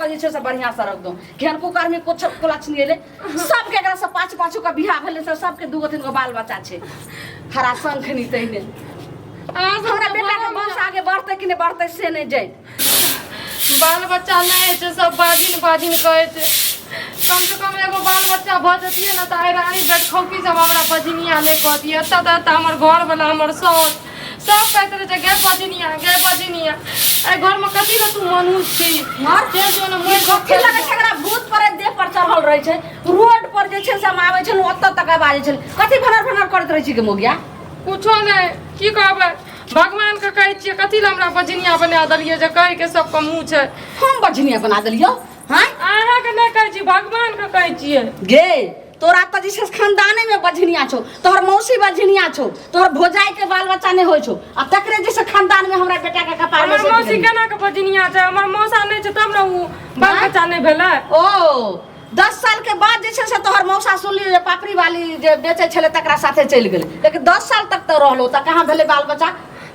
कऽ जे छै से बढ़िआँ से रख दो। केहन कुकर्मी कुछ कुलक्षणी एलै सबके, एकरा से पाँच पाँच के बियाह भेलै से सबके दूगो तीन गो बाल बच्चा छै। हरा शंखनी तहिने अहाँ सब हमरा तऽ बेटा के बड़ा वंश आगे बढ़तै कि नहि बढ़तै से नहि जानि। बाल बच्चा नहि होइ छै, सब बाजिन बाजिन कहै छै। कम से कम एगो बाल बच्चा भऽ जतियै ने तऽ आइ रानी बेटखौकी सब हमरा बजनिया नहि कहतियै। एतऽ तऽ एतऽ हमर घरवला, हमर साउस सब कहैत रहै छै, गे बजनिया, गे बजनिया, एहि घरमे कथी लए तू मनुष्य छी? मर। चलि जो ने, मरि कथी लगै छै एकरा भूत पर देह पर चढ़ल रहै छै। रोड पर जे छै से हम आबै छलहुँ ओतऽ तक आवाज छलै। कथी भनर भनर करैत रहै छी गे मोगिया? कुछो नहि। की कहबै, भगवानके कहै छियै कथी लए हमरा बजनिया बना देलियै जे कहैके सबके मुँह छै। हम बजनिया बना देलियौ? हाँ, अहाँके नहि कहै छी, भगवानके कहै छियै। गे, तोरा तऽ जे छै से खानदाने में बझनिया छौ। तोहर मौसी बझनिया छौ, तोहर भौजाई के बाल बच्चा नहि होइ छौ, आ तकरे जे छै खानदान में हमरा बेटा के कपार में हमर सटि मौसी गेलै। केना के बजनिया छै? हमर मौसा नहि छै तब ने ओ बाल आँय? बच्चा नहि भेलै। ओ 10 साल के बाद जे छै से तोहर मौसा सुनली जे पापड़ी वाली जे बेचै छलै तकरा साथे चलि गेलै, लेकिन 10 साल तक तऽ रहलो तऽ कहाँ भेलै बाल बच्चा?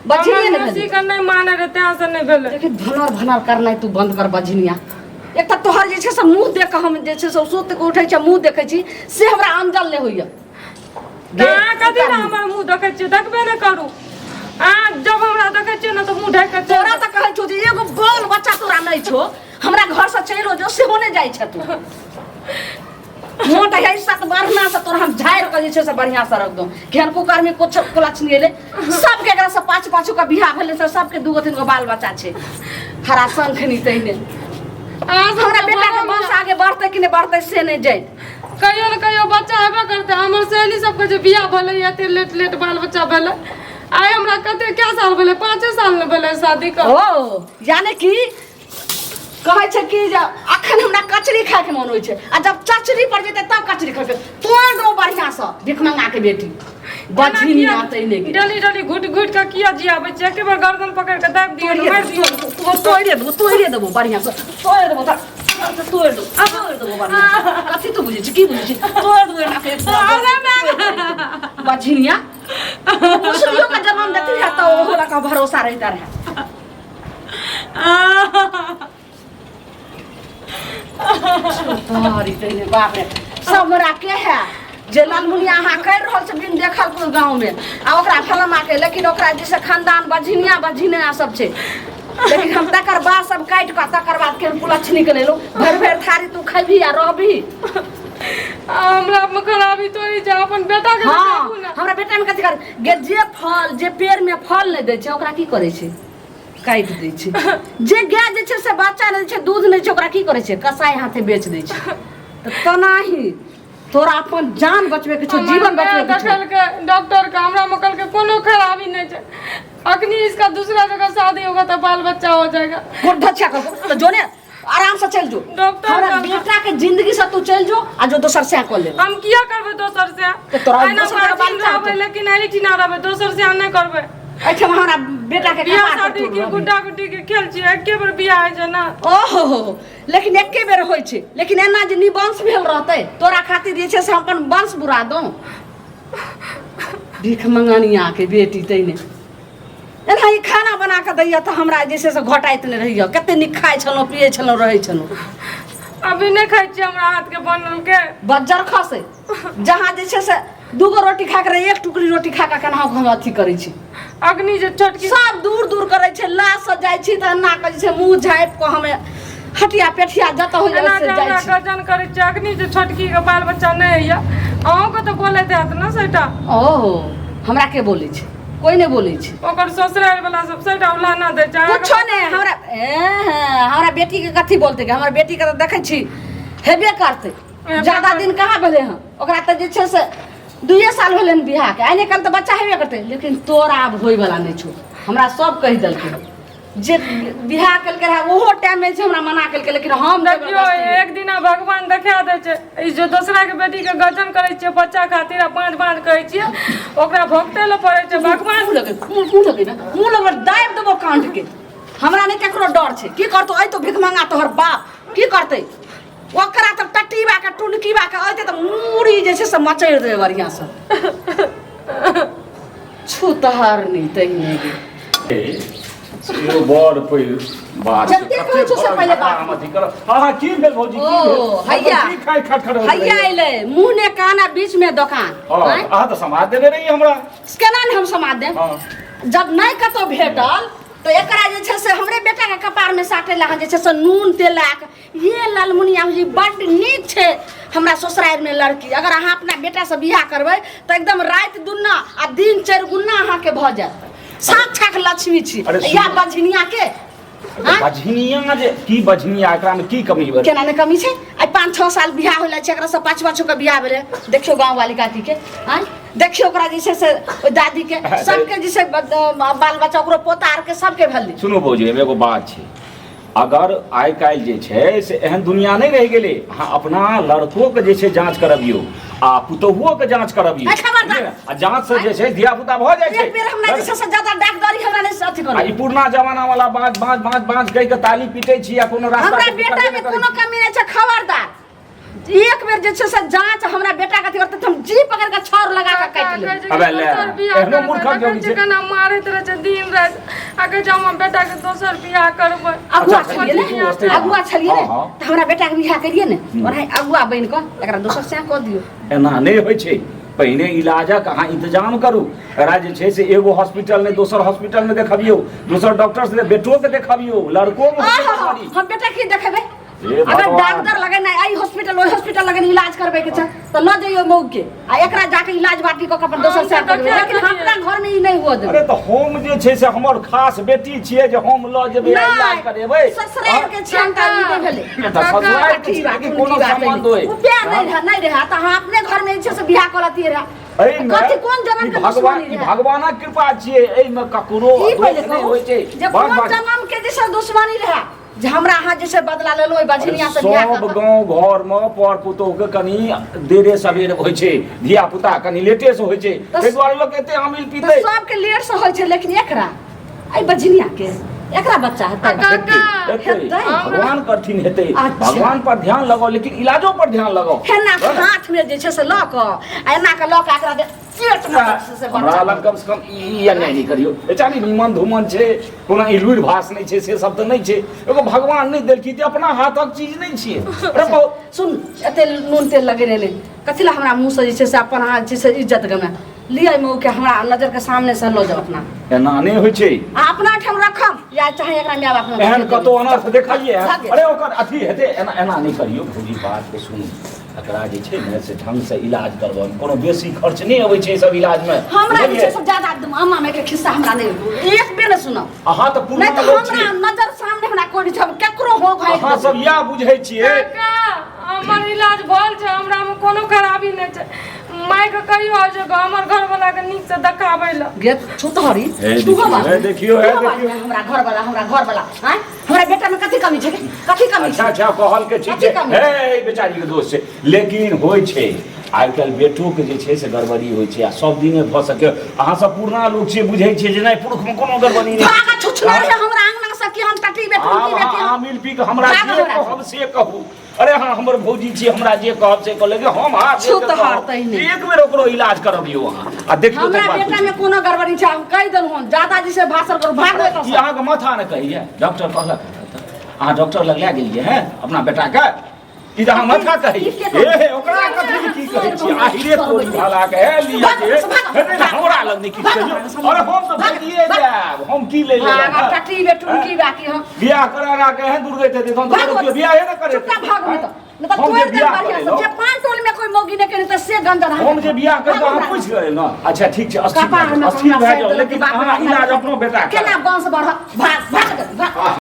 बझनिए हमर नहि मौसी भेलै। के नहि माने रहै तें से नहि भेलै। लेकिन भनर भनर करनाइ तू बंद कर बझनिया। एक तऽ तोहर जे छै से मुँह देख कऽ हम जे छै से सुति कऽ उठै छी, मुँह देखै छी से हमरा अंजल नहि होइए। तऽ अहाँ कथी लए हमर मुँह देखै छियै? देखबे नहि करू। अहाँ जब हमरा देखै छियै ने तऽ मुँह ढाकि कऽ चलि तोरा तऽ कहै छौ जे एगो बाल बच्चा तोरा नहि छौ, हमरा घरसँ चलि जो, सेहो नहि जाइ छ तू। मोट है सात बढ़ना से तोरा हम झाड़ि कऽ जे छै से बढ़िआँ से रख दो। केहन कुकर्मी कुछ कुलक्षणी एलै सबके, एकरा से पाँच पाँच के बियाह भेलै से सबके दूगो तीन गो बाल बच्चा छै। हरा शंखनी तहिने अहाँ सब हमरा तऽ बेटा के बड़ा वंश आगे बढ़तै कि नहि बढ़तै से नहि जानि। कहियो ने कहियो बच्चा हेबे करतै। हमर सहेली सबके जे बियाह भेलै एते लेट लेट बाल बच्चा भेलै। आइ हमरा कते कै साल भेलै? 5 साल ने भेलै शादी के। ओ यानी कि कहै छै कि जे अखन हमरा कचरी खायके मन होइ छै आ जब चचरी पर जेतै तब कचरी खेबै। तोड़ दो बढ़िआँसँ भिखमंगा के बेटी बझिनी आतै नहि के। डली डली घुटि घुटि कऽ किया जियाबै छियै? एके बेर गर्दन पकड़ि कऽ दाबि दियौ ने, मारि दियौ। तोड़िए देबो, तोड़िए देबो, बढ़िआँसँ तोड़ि देबो, तोड़ि देबो, तोड़ि देबो बढ़िआँसँ। कथी तू बुझै छी? की बुझै छी? तोड़ि देबो एना के बझिनिया। मुसलियो के जन्म देती है तऽ ओहो लऽ कऽ भरोसा रहिता रहे। तोहरी तहिने बाप रे, सब हमरा के है जे लालमुनिया अहाँ करि रहल छै बिन देखल कोइ गाँवमे आ ओकरा फलामा के, लेकिन ओकरा जैसे खानदान बझिनिया बझिनिया सब छै, लेकिन हम तकर बाद सब काटि कऽ तकर बाद केहन कुलक्षणी के लेलहुँ। भरि भरि थारी तू खैबही आ रहबही। आ हमरा में खराबी थोड़ी छै, अपन बेटा के देखाबू ने। हमरा बेटा में कथी कर गे? जे फल जे पेड़ में फल नहि दै छै ओकरा की करै छै? काटि दै छै। जे गाय जे छै से बच्चा नहि दै छै, दूध नहि छै, ओकरा की करै छै? कसाई हाथे बेच दै छै। तऽ तेनाही तोरा अपन जान बचबै के छौ, हमर जीवन माय बचबै के छौ। देखलकै डॉक्टर के, हमरा में कहलकै कोनो खराबी नहीं छै, अखनी इसका दूसरा जगह शादी होगा तो बाल बच्चा हो जाएगा। गोड़ धच्छा कर तो जोने आराम से चल जो। डॉक्टर हमरा कहलकै- बेटा के जिंदगी से तू चल जो आ जो दोसर से कर ले। हम किया करबै दोसर से? तऽ तोरा एना दोसर जगह बाजिल बाल बच्चा रहबै हेतौ। लेकिन एहिठिना रहबै, दोसर से हम नहि करबै। एहिठाम हमरा बेटा के बियाह कपार पर शादी तोड़ के रहबी। गुड्डा गुड्डी के खेल छियै, एके बेर बियाह होइ छै ने। ओहो हो हो, लेकिन एके बेर होइ छै, लेकिन एना जे निवंश भेल रहतै तोरा खातिर जे छै से हम अपन वंश बुरा दौं। भीख मंगनिया के बेटी तैने एना ई खाना बना कऽ दैया तऽ हमरा जे छै से घटाइत नहि रहैया। कते नीक खाइ छलहुँ, पियै छलहुँ, रहै छलहुँ। अभी नहि खाइ छियै हमरा हाथ के बनल के? बज्जर खसै जहाँ जे छै से दूगो रोटी खा के एक टुकड़ी रोटी खा कऽ केनाहु हम अथी करै छी। अग्नि जे छोटकी सब दूर दूर करै छै। लाश से जाइ छी तऽ एना कऽ जे छै मुँह झाँपि कऽ हमे हटिया पेठिया जतऽ होइए एना से जे जाइ हमरा छी। गजन करै छियै। अग्नि जे छोटकी के बाल बच्चा नहि होइए, अहूँके तऽ बोलैत हैत ने सैटा? ओहो, हमरा के बोलै छै? कोइ नहि बोलै छै। ओकर ससुराल वाला सब सैटा उलाना दै छै अहाँके। कुछो नहि। हमरा हमरा बेटी के कथी बोलते? के हमर बेटी के तऽ देखै छी हेबे करतै। ज्यादा दिन कहाँ भेलै हँ ओकरा? तऽ जे छै से 2 साल भेलै हन बियाहके, आइ काल्हि तऽ बच्चा हेबे करतै। लेकिन तोरा आब होइवला नहि छौ। हमरा सब कहि देलकै जे बियाह केलकै रहए ओहो टाइममे छै हमरा मना केलकै, लेकिन हम देखियौ, जबरदस्ती। एक दिना भगवान देखा दै छै। ई जे दोसरा के बेटी के गजन करै छियै बच्चा खातिर आ पाँच पाँच कहै छियै, ओकरा भोगतै लए पड़ै छै। भगवान मुँह लगे, मुँह लगे ना, मुँह लगे, दाबि देबो कांड के। हमरा नहि केकरो डर छै। की करतौ? अइतो भिखमंगा तोहर बाप की करतै? ओकरा तऽ टटीबा के टुनकीबा के अइतै तऽ मूड़ी जे छै से मचड़ि देबै बढ़िआँसँ। छूतहरनी तहिने गे। एगो बड़ पैघ बात जते कहै छौ से पहिले बात। हम अथी करब। हाँ हाँ, की भेल भौजी, की ओ, भेल? हैया। की खाइ खट खट होइत हैया रहैया? अयलै मुँह ने कान आ बीच में दोकान। हाँ, आँय? अहाँ तऽ समाज देने रही हमरा। केना ने हम समाद देब? हाँ। जब नहि कतौ भेटल तऽ एकरा जे छै से हमरे बेटा के कपार में साटे ला जे छै से नून तेल लए कऽ, ये लालमुनिया जी बड्ड नीक छै हमरा ससुरारि में लड़की, अगर अहाँ अपना बेटा से बियाह करबै तऽ एकदम राति दुन्ना आ दिन चारि गुना अहाँके भऽ जायत। साक्षात लक्ष्मी छी। अरे या सुनू। बझनिया के। आँय? बझनिया जे की बझनिया, एकरा में की कमी भेलै? केना नहि कमी छै? आइ 5-6 साल बियाह होलै छै, एकरा से 5-5 के बियाह भेलै। देखियौ गाँव वाली काकी के, आँय देखियौ ओकरा जे छै से ओहि दादी के, सबके जे छै बाल बच्चा, ओकरो पोता आर के सबके भेलै। सुनू भौजी, एहिमे एगो बात छै, अगर आइ काल्हि जे छै से एहन दुनिया नहि रहि गेलै, अहाँ अपना लड़कोके जे छै जाँच करबियौ आ पुतोहुओके जाँच करबियौ। ए, खबरदार। बुझलियै ने? आ जाँच से जे छै धिया पुता भऽ जाइ छै। एक बेर हमरा जे छै से ज्यादा डाकदरी हमरा नहि अथी करू। आ ई पुरना जमाना वाला बाँझ बाँझ बाँझ बाँझ कहि के ताली पीटै छी आ कोनो रास्ता हमरा के बेटा पकड़बे में नहि करै कोनो छी। कमी नहि छै, खबरदार। एक बेर जे छै से जाँच हमरा बेटा के अथी करतै तऽ हम जी पकड़ के छाउर लगा के काटि लेबै। अबे ले, दोसर बियाह एहनो करबै, मूर्खक देखै जोड़ी छियै छै। केना मारैत रहै छै दिन राति, आ कहै छै हम बेटा के दोसर बियाह करबै। अगुआ अच्छा, छलियै ने, ठीक, ठीक, अगुआ छलियै ने, हाँ, हाँ। तऽ हमरा बेटा के बियाह करियै ने, ओनाही अगुआ बनि कऽ एकरा दोसर सएह कऽ दियौ। एना नहि होइ छै, पहिने इलाजक अहाँ इंतजाम करू। एकरा जे छै से एगो हॉस्पिटल नहि दोसर हॉस्पिटल में देखबियौ, दोसर डॉक्टर से बेटो के देखबियौ, लड़को के आहा, हम बेटा की देखेबै? हे अगर भगवान। डॉक्टर लगे ना एहि हॉस्पिटल ओहि हॉस्पिटल लगे इलाज करबै के छै तऽ लऽ जइयौ मौग के आ एकरा जाके इलाज बाटी कऽ के अपन दोसर हम से तऽ करबै, लेकिन देखिए अपना घर में ई नहि हुअ देबै। अरे तऽ हम जे छै से हमर खास बेटी छियै जे हम लऽ जेबै आ इलाज करेबै। ससुरारि के छियन तऽ ई नहि भेलै। तऽ ससुरारि के की छियै बात, कि कोनो की बात संबंध है? होय? ओ प्यार नहि रहै, नहि रहै तऽ अहाँ अपने घर में जे छै से बियाह कऽ लतियै रहै। एहिमे कथी कोन जन्म ई के भगवान दुश्मनी ई रहै? भगवानक कृपा छियै, एहिमे ककरो ई पहिले दोष नहि कहू होइ छै। जे बस, कोन बस। जन्म के जे छै दुश्मनी रहै जे हमरा अहाँ जे छै बदला लेलहुँ ओहि बझनिया से बियाह सब कऽ कऽ। गाँव घर में पर पुतोह के कनी देरे सवेर होइ छै, धिया पुता कनी लेटे से होइ छै, तऽ ताहि दुआरे लोक एते अमील तऽ पीतै। सबके लेट से होइ छै, लेकिन एकरा एहि बझनिया के एकरा बच्चा हेतै? आ काका, हेतै, हेतै। भगवान करथिन हेतै। अच्छा। भगवान पर ध्यान लगाओ, लेकिन इलाजो पर ध्यान लगाओ। एना कऽ हाथ में जे छै से लऽ कऽ आ एना कऽ लऽ कऽ एकरा जे पेट में जे छै से हमरा बच्चा। लग कम से कम ई अन्याय नहि करियौ बेचारी, निमन धुमन छै, कोनो ई लुरि भास नहि छै, से सब तऽ नहि छै। एगो भगवान नहि देलखिन तऽ अपना हाथक चीज नहि छियै। अरे बहुत सुन, एते नून तेल लगेने नहि कथी लए हमरा मुँहसँ जे छै से अपन अहाँ जे छै से इज्जत गमाए लिअ। मऊ के हमरा नजर के सामने से लऽ जाउ अपना। एना नहि होइ छै। आ अपना ठाम रखब या चाहे एकरा माय बाप एहन कतौ अनर्थ देखलियै? भागे। अरे ओकर अथी हेतै, एना एना नहि करियौ भौजी, बात के सुनू। एकरा जे छै ने से ढंग से इलाज करबै, कोनो बेसी खर्च नहि अबै छै सब इलाज में। हमरा जे छै से ज्यादा अम्मा माय के खिस्सा हमरा नहि एक बेर नहि सुनब। अहाँ तऽ नहि पुरना तऽ लोक हमरा छियै। नजर सामने हमरा कोइ छै, केकरो हो भाई। अहाँ सब इएह बुझै छियै। काका, हमर इलाज भल छै, हमरा में कोनो खराबी नहि छै। मायके कहियो जे हमर घरवला के नीक से देखाबै लए। गे छुतहरी, हे तू देखियौ, बात हे देखियौ, हे तू बात देखियौ। हमरा घरवाला, हमरा घरवाला, आँय हमरा बेटा में कथी कमी छै? कथी कमी अच्छा छै? अच्छा, कहल के ठीक छै। कथी कमी हे, ई बेचारी के दोष छै, लेकिन होइ छै आइ काल्हि बेटो के जे छै से गड़बड़ी होइ छै आ सब दिने भऽ सके। अहाँ सब पुरना लोक छियै, बुझै छियै जे नहि पुरुष में कोनो गड़बड़ी नहि। भागा छुछुना रे हमरा अंगना से कि हम टटी बेटी आब की बेटी अहाँ हम। आमिल पी के हमरा भाग जे हमरा से। कहब से कहू। अरे हाँ, हमर भौजी छी, हमरा जे कहब से कहले हम हाथ छू तऽ हारतै नहि। एक बेर ओकरो इलाज करबियौ अहाँ आ देखियौ हमरा तकर बाद बेटा में कोनो गड़बड़ी छै, हम कहि देलहुँ हन ज्यादा जे से भाषण करू, भाग ई अहाँके माथा ने कहैया। डॉक्टर कहलक हँ तऽ अहाँ डॉक्टर लग लए गेलियै हैं अपना बेटाके? ई तऽ अहाँ माथा कहै ई के हे हे, ओकरा कथी की कहै छी? आहिरे तोरी भाला के हे लिअ जे हे नहि, हमरा लग नहि किछु कहियौ। अरे हम तऽ भागिए जायब, हम की लै भाग लेबै? टटी बेटुन की बाकी हम बियाह करा के एहन दुर्गति हेतै तहन तऽ केओ बियाहे ने करे। चुपचाप भाग, नहीं तऽ नहीं तऽ हम जे तोड़ि देब बियाह बढ़िआँ से। करेलहुँ। जे पान टोल में कोई मौगी नहि केने तऽ से गंजन अहाँ हम जे बियाह करबै अहाँ पूछि लेबै ने। अच्छा ठीक छै, अस्थिर कपार भए में जाउ, अस्थिर हमरा भए जाउ, साइड लेकिन बाप अहाँ रे, इलाज अपनो बेटा केना वंश बढ़त? भाग भाग भाग।